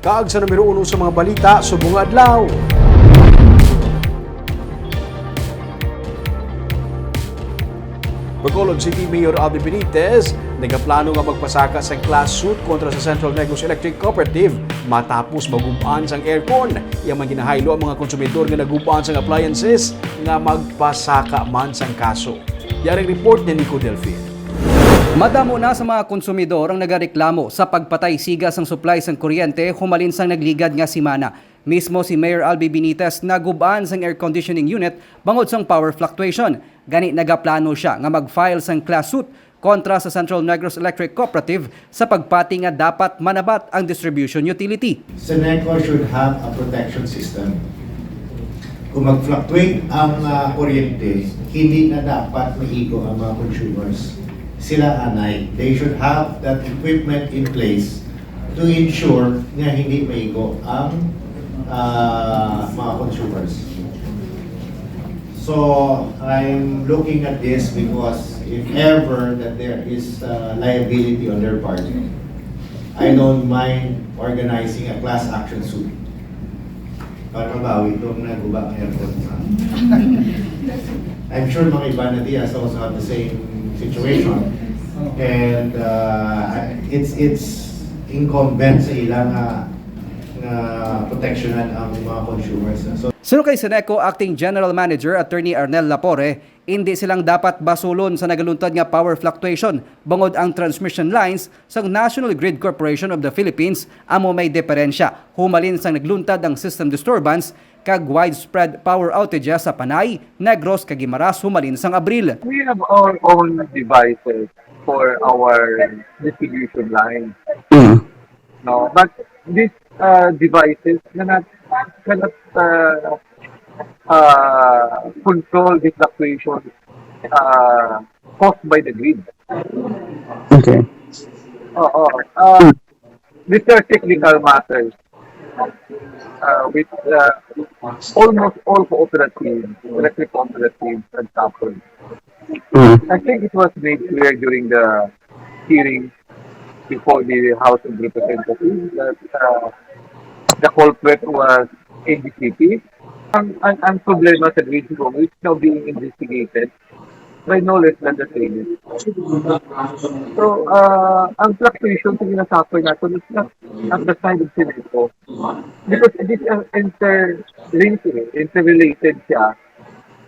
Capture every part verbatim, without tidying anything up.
Kag sa numero uno sa mga balita subong nga adlaw. Bacolod City Mayor Albee Benitez nagaplano nga magpasaka sang class suit kontra sa Central Negros Electric Cooperative matapos magub-an sang aircon. Iya man ginahaylo ang mga konsumidor nga nagub-an sang appliances nga magpasaka man sang kaso. Yari ang report ni Nico Delfin. Madamo na sa mga konsumidor ang nagareklamo sa pagpatay siga sang supply sang kuryente humalin sang nagligad nga semana. Mismo si Mayor Albee Benitez nagub-an sang air conditioning unit bangod sang power fluctuation. Gani nagaplano sia nga mag-file sang class suit kontra sa Central Negros Electric Cooperative sa pagpati nga dapat manabat ang distribution utility. Ceneco should have a protection system. Kung mag-fluctuate ang, ah, kuryente, hindi na dapat maigo ang mga consumers. Sila anay, they should have that equipment in place to ensure nga hindi maigo ang, ah, mga consumers. So, I'm looking at this because if ever that there is, uh, liability on their part, I don't mind organizing a class action suit para mabawi itong naguba ng airport. I'm sure mga iba na diya also have the same situation. And, uh, it's, it's incumbent sa ilang, uh, nga proteksyonan ang mga consumers. So, Suno kay Ceneco Acting General Manager Attorney Arnel Lapore, indi silang dapat basulon sa nagaluntad nga power fluctuation, bangod ang transmission lines sa National Grid Corporation of the Philippines amo may diferensya humalin sang nagluntad ang system disturbance kag widespread power outages sa Panay, Negros, kag Guimaras humalin sang Abril. We have our own devices for our distribution line. Mm. No, but these, uh, devices cannot, cannot, uh, uh, control the fluctuation, uh, caused by the grid. Okay. Oo. Uh, these are technical matters, uh, with, uh, almost all cooperatives, electric cooperatives have suffered. Mm. I think it was made clear during the hearing before the House of Representatives that, uh, the culprit was N G C P. Ang, ang, ang problema sa grid is now being investigated by no less than the same. So, uh, ang fluctuation sa ginasuffer natin is not at the side of Ceneco. Because this is interlinked, eh, interrelated siya.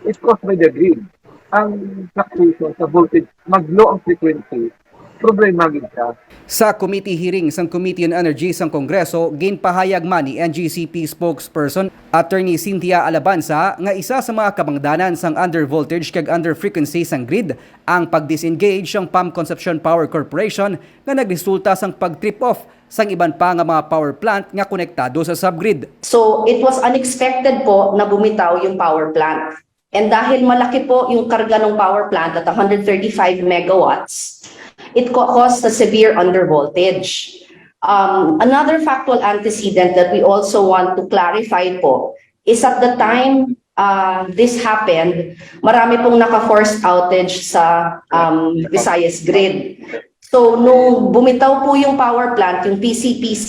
It's caused by the grid. Ang fluctuation sa voltage, mag-low ang frequency, problema gid siya. Sa committee hearing sang Committee on Energy sang Kongreso, ginpahayag man ni N G C P spokesperson Attorney Cynthia Alabanza nga isa sa mga kabangdanan sang undervoltage kag underfrequency sang grid ang pag-disengage sang Pam Concepcion Power Corporation nga nagresulta sang pag-trip off sang iban pa nga mga power plant nga konektado sa subgrid. So, it was unexpected po na bumitaw yung power plant. And dahil malaki po yung karga ng power plant at one hundred thirty-five megawatts, it co-, caused a severe undervoltage. Um, another factual antecedent that we also want to clarify po is at the time, uh, this happened, marami pong naka-forced outage sa, um, Visayas Grid. So, nung bumitaw po yung power plant, yung P C P C,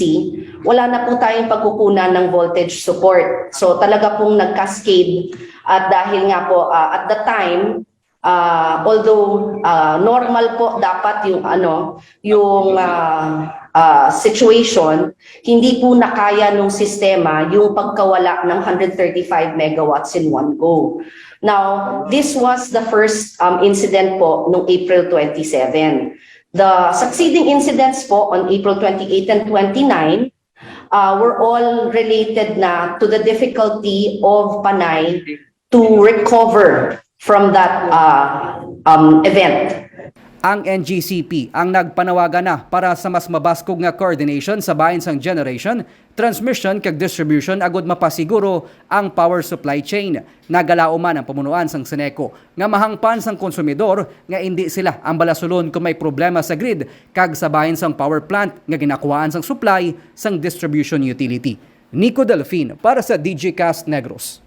wala na po tayong pagkukunan ng voltage support. So, talaga pong nag-cascade. At dahil nga po, ah, at the time, ah, although, ah, normal po dapat yung, ano, yung, ah, ah, situation, hindi po nakaya nung sistema yung pagkawala ng hundred thirty-five megawatts in one go. Now, this was the first, um, incident po nung April twenty-seven. The succeeding incidents po on April twenty-eight and twenty-nine, uh, were all related na to the difficulty of Panay to recover from that, uh, um, event. Ang N G C P ang nagpanawagan na para sa mas mabaskog nga coordination sa bahin sang generation, transmission kag distribution agud mapasiguro ang power supply chain. Nagalaom man ang pamunuan sang Ceneco nga mahangpan sang konsumidor nga indi sila ang balasulon kon may problema sa grid kag sa bahin sang power plant nga ginakuhaan sang supply sang distribution utility. Nico Delfin para sa D J Cast Negros.